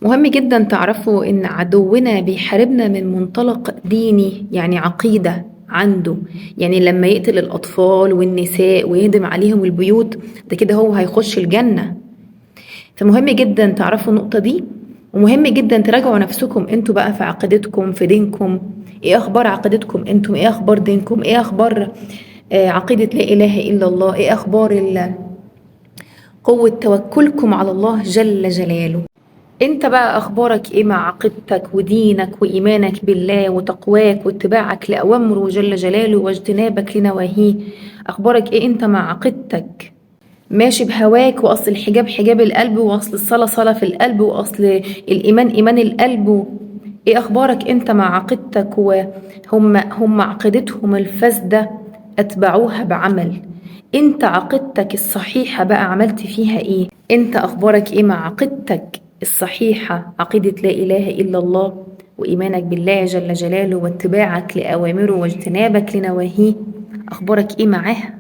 مهم جدا تعرفوا إن عدونا بيحاربنا من منطلق ديني، يعني عقيدة عنده. يعني لما يقتل الأطفال والنساء ويهدم عليهم البيوت، ده كده هو هيخش الجنة. فمهم جدا تعرفوا النقطة دي، ومهم جدا تراجعوا نفسكم انتوا بقى في عقيدتكم، في دينكم. ايه اخبار عقيدتكم انتم؟ ايه اخبار دينكم؟ ايه اخبار عقيدة لا اله الا الله؟ ايه اخبار قوة توكلكم على الله جل جلاله؟ انت بقى اخبارك ايه مع عقيدتك ودينك وايمانك بالله وتقواك واتباعك لاوامره جل جلاله واجتنابك لنواهيه؟ اخبارك ايه انت مع عقيدتك؟ ماشي بهواك، واصل الحجاب حجاب القلب، واصل الصلاة صلاة في القلب، واصل الايمان ايمان القلب. ايه اخبارك انت مع عقيدتك؟ وهم عقيدتهم الفاسدة اتبعوها بعمل. انت عقيدتك الصحيحة بقى عملت فيها ايه؟ انت اخبارك ايه مع عقيدتك الصحيحة، عقيدة لا إله إلا الله وإيمانك بالله جل جلاله واتباعك لأوامره واجتنابك لنواهيه؟ أخبارك إيه معاها؟